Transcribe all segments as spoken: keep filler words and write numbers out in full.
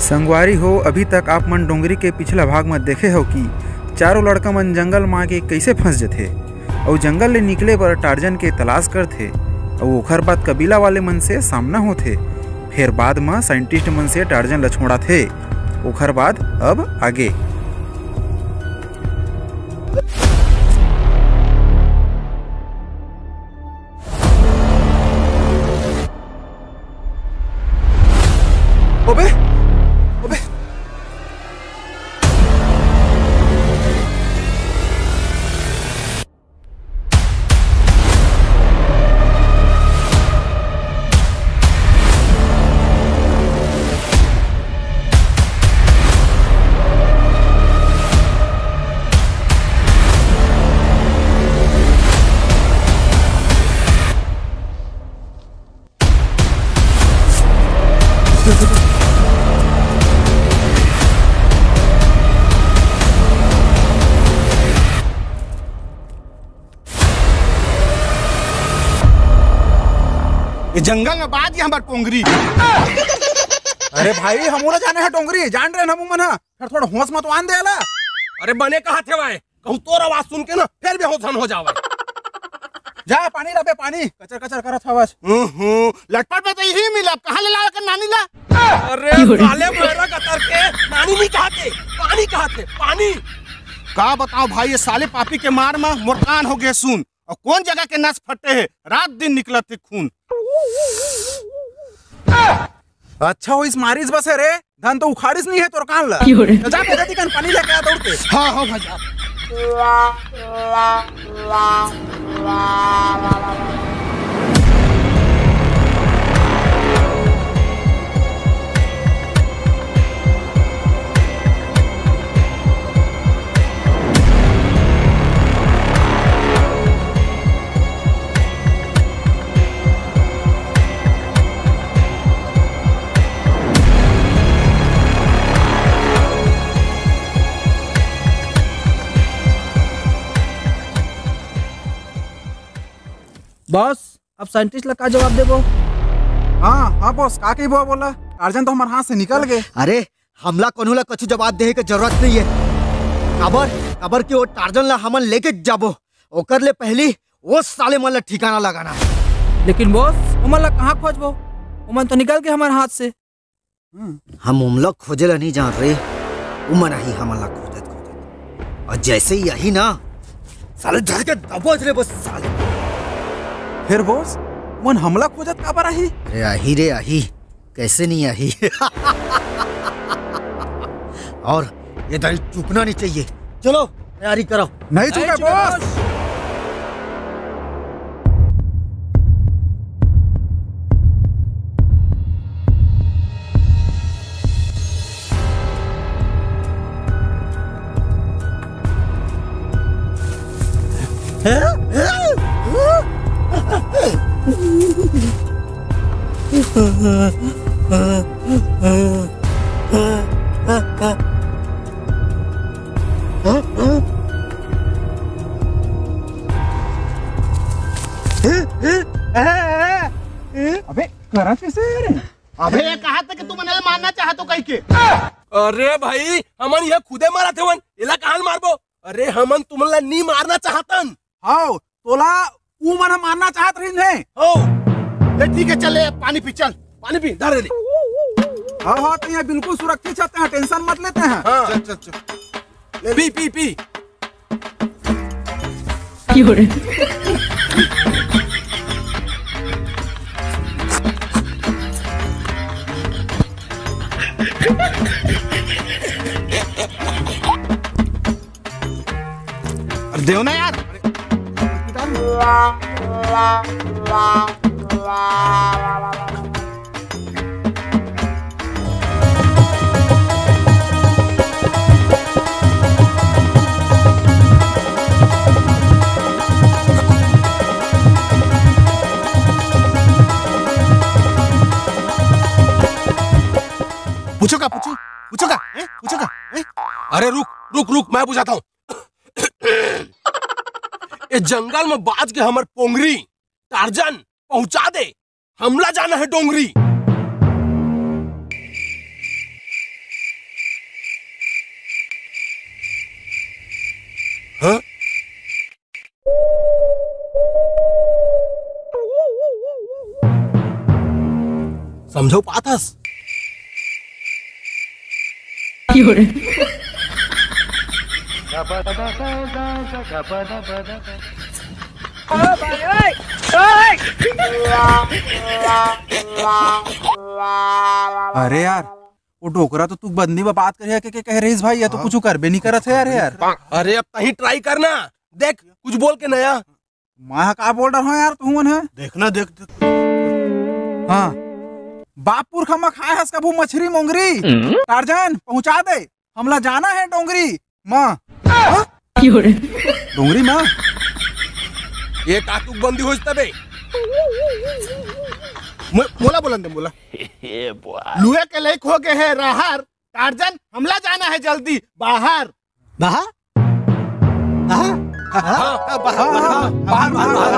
संगवारी हो, अभी तक आप मन डोंगरी के पिछला भाग म देखे हो कि चारों लड़का मन जंगल म आके कइसे फंस जथे अउ जंगल ले निकले बर टार्जन के तलाश करथे अउ ओखर बाद कबीला वाले मन से सामना होथे। फेर बाद म साइंटिस्ट मन से टार्जन ल छोड़ाथे। ओखर बाद अब आगे। अबे, अबे। ये जंगल में बाज गया हमार टोंगरी। अरे भाई, हमू ला जाने हे टोंगरी, जान रहे हमू मन ह। फिर थोड़ा होश मत आन दे ला। अरे बने कहा थे भाई, कहूँ तोर आवाज सुन के ना फिर बेहोश हो जावे। जा पानी ला बे, पानी कचर कचर करत हवस। हम्म, लटपट में तो यही मिला, कहाँ ले लावे कर नानी ला? अरे साले भैरा कतर के, नानी नहीं कहाते, पानी कहाते, पानी। का बताओ भाई, ये साले पापी के मार में मोर कान हो गए सुन। अउ कोन जगह के नस फटे हे, रात दिन निकलत हे खून। अच्छा होइस मारिस बस हे रे, धन तो उखाड़िस नहीं हे तोर कान ला। क्यों रे? तो जा बेटा, दिकन पानी लेके आ दौड़ के। हाँ, हाँ भाई, जा। बॉस, अब साइंटिस्ट ला का जवाब देबो? हाँ, हाँ बॉस, का कहिबो बोला? टार्जन तो हमार हाथ से निकल गए। अरे, हमला कोनो ला कछु जवाब देहे के जरूरत नहीं है। काबर, काबर कि वो टार्जन ला हमन लेके जाबो, ओकर ले पहली वो साले मन ला ठिकाना लगाना है। लेकिन बॉस, ओमन ला कहाँ खोजबो? ओमन तो निकल गए हमार हाथ से। हम उमला खोजे ला नहीं जान रहे, उमन आही हमन ला खोजत खोजत। और जैसे ही आही ना, साले धर के दबोच ले बस साले। फिर बॉस, उमन हमला खोजत काबर आही? अरे आही रे आही, कैसे नहीं आही? और ये दाई चूकना नहीं चाहिए। चलो तैयारी करो। नहीं चूके बॉस। अबे करत कैसे है रे? अबे ये कहा था कि तुमन ला मारना चाहत हो कह के। अरे भाई, हमन यह खुदे मारत हवन, एला कहाँ मारबो? अरे हमन तुमन ला नहीं मारना चाहतन। हाव, तोला ऊ मन ह मारना चाहत रहिन हे। हो, ले ठीक है, चल ले पानी पी, चल पानी पी, धर ले। हाँ हाँ, तो यहाँ बिल्कुल सुरक्षित रहते हैं, टेंशन मत लेते हैं। हाँ। चल चल चल। पी पी पी। अरे देव ना यार। अरे, पूछो का, पूछो, पूछो का, हैं? पूछो का, हैं? अरे रुक, रुक, रुक, मैं बुझाता हूँ। ए जंगल में बाज के हमर पोंगरी टार्जन पहुंचा दे, हमला जाना है डोंगरी। समझो पाथस। अरे यार, वो डोकरा तो तू बंदी में बात करे के, के कहे रहीस भाई, ये तो हाँ। कुछ करबे नहीं करत है यार। यार, अरे अब तहीं ट्राई करना, देख कुछ बोल के नया। मैं का बोल रहा हूँ यार, तू मन है। देखना, देख, देख। हाँ, बाप पुरखा में खाए हस कभू मछरी मोंगरी? टारजन, पहुंचा दे, हमला जाना है डोंगरी माँ। हाँ? डोंगरी माँ। ये टाटुक बंदी होइस तबे। मो-, मोला बोलन दे, मोला। लुए के लइक हो गए है राहर। टारजन, हमला जाना है जल्दी बाहर। बाहर? बाहर? हाँ, हाँ, बाहर, बाहर, बाहर, बाहर, बाहर।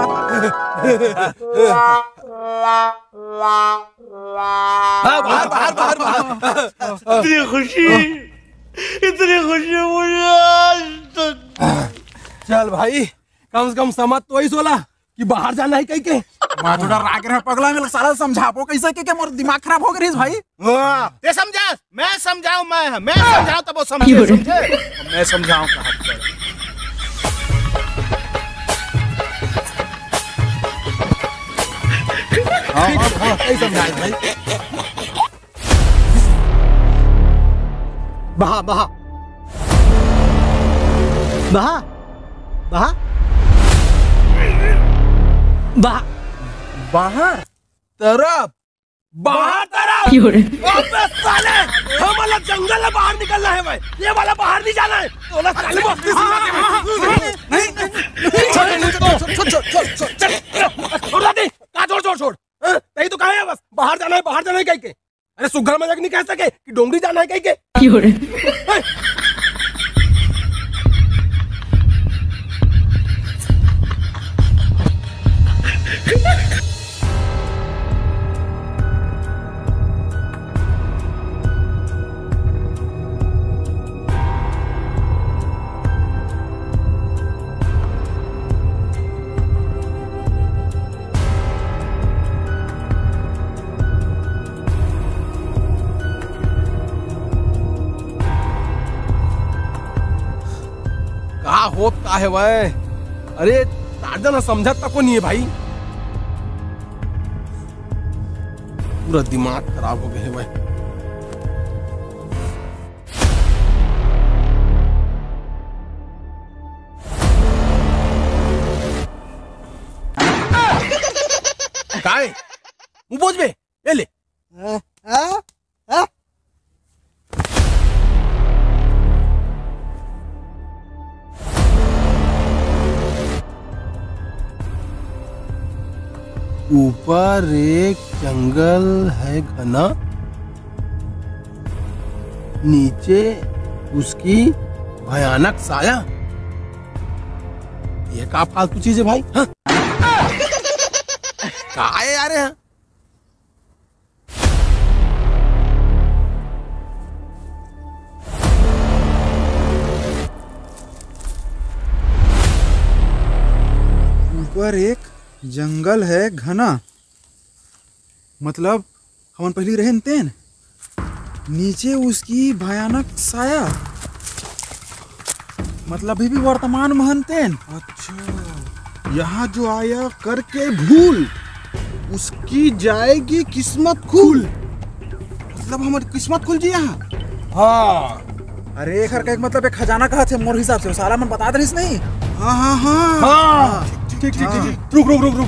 हाँ, बाहर, बाहर, बाहर, बाहर। इतनी खुशी, इतनी खुशी मुझे आज तक। चल भाई, कम से कम समझ तो आइस ओला कि बाहर जाना है कहिके। मैं थोड़ा राग रहा पगला, मैं साला समझाबो कैसे के, के मोर दिमाग खराब हो गई भाई। हाँ, ते समझा, मैं समझाऊं, मैं, मैं समझाऊं तब वो समझे, समझे? मैं समझाऊं कहाँ पर। हाँ, हाँ, हाँ, सही समझाए भाई। बहा, बहा। बहा। बहा। बहा। बाहर तरफ। बाहर तरफ। अबे साले, हमला जंगल ले बाहर निकलना है भाई। ये वाला बाहर नहीं जाना है। तोला साले बस्ती से नहीं, नहीं, नहीं, छोड़, छोड़, छोड़। छोड़ दे। का छोड़, छोड़, छोड़। हाँ, नहीं तो कहा है बस, बाहर जाना है, बाहर जाना है कहिके। अरे सुग्घर मजाक नहीं कह सके कि डोंगरी जाना है कहिके। का होत का है वय? अरे टारजन ह समझत तको नहीं है भाई, पूरा दिमाग खराब हो गए है वय। काय? मुंह बोझ बे, ये ले। हाँ, हाँ, हाँ। ऊपर एक जंगल है घना, नीचे उसकी भयानक साया। ये का फालतू चीज है भाई? हाँ? का है यार? ऊपर एक जंगल है घना, मतलब हमन पहली रहेन तेन। नीचे उसकी भयानक साया, मतलब अभी भी वर्तमान महन तेन। अच्छा, यहाँ जो आया करके भूल, उसकी जाएगी किस्मत खुल। मतलब हमारी किस्मत खुल जी यहाँ। हाँ। अरे एकर का एक मतलब एक खजाना कहा थे मोर हिसाब से, साला मन बता दे नहीं। हाँ, हाँ, हाँ। हाँ। ठीक, ठीक, ठीक, ठीक। रुक, रुक, रुक, रुक।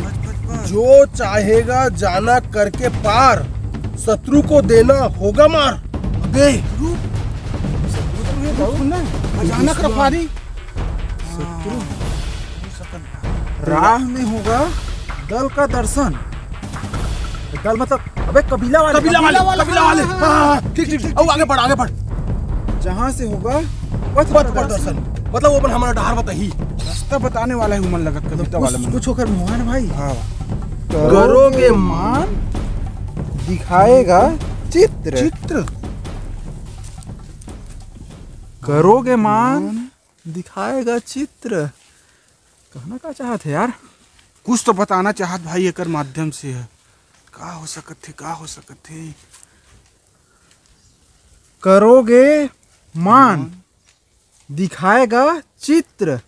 जो चाहेगा जाना करके पार, शत्रु को देना होगा मार। अबे, रुक। शत्रु तो ये बहुत सुन ना, अचानक रफारी। शत्रु। राह में होगा दल का दर्शन। दल मतलब, अबे, कबीला वाले। कबीला वाले, कबीला वाले। हाँ, हाँ, हाँ, ठीक, ठीक, ठीक। अब आगे बढ़, आगे बढ़। जहाँ से होगा पथ पथ पर पर दर्शन। दर्शन। मतलब वो अपन हमारा डहार बताही। रास्ता बताने वाला है उमन लगत कविता वाले कुछ, मन। कुछ ओकर मुहान भाई। हाँ। करोगे मान दिखाएगा चित्र। चित्र। करोगे मान दिखाएगा चित्र। कहना का चाहत है यार? कुछ तो बताना चाहत भाई एकर माध्यम से है। का हो सकत हे, का हो सकत हे? करोगे मान, दिखाएगा चित्र,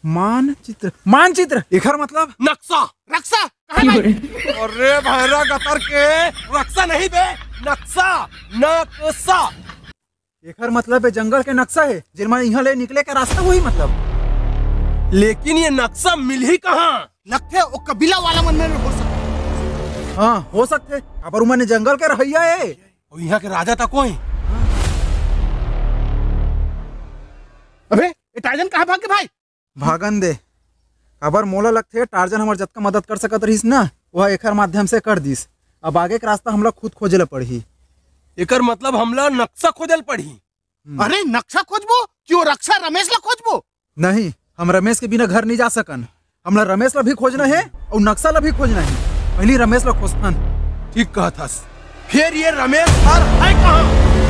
मानचित्र, मानचित्र। एखर मतलब? नक्शा। रक्शा कहाँ है भाई? अरे भैरा गतर के, रक्शा नहीं बे, नक्शा, नक्शा। एखर मतलब ए जंगल के नक्शा हे, जेन म इहाँ ले निकले के रास्ता होही मतलब। लेकिन ये नक्शा मिलही कहाँ? लगथे ओ कबीला वाला मन में हो सकथे। हाँ, हो सकथे, काबर उमन ए जंगल के रहइया ए। अउ इहाँ के राजा तको हे। अबे, ए टार्जन कहाँ भाग गे भाई? भागन दे, काबर मोला लगथे टार्जन हमर जतका मदद कर सकत रहिस ना, वह एखर माध्यम से कर दिस। अब आगे के रास्ता हमला खुद खोजे ला पड़ही। एकर मतलब हमला नक्शा खोजे ला पड़ही। हम्म। अरे नक्शा खोजबो कि वो रक्षा रमेश ला खोजबो? नहीं, हम रमेश के बिना घर नहीं जा सकन। हमला रमेश ला भी खोजना हे अउ नक्शा ला भी खोजना हे। पहली रमेश ला खोजथन। ठीक कहत हस। फिर ये रमेश हर है कहाँ?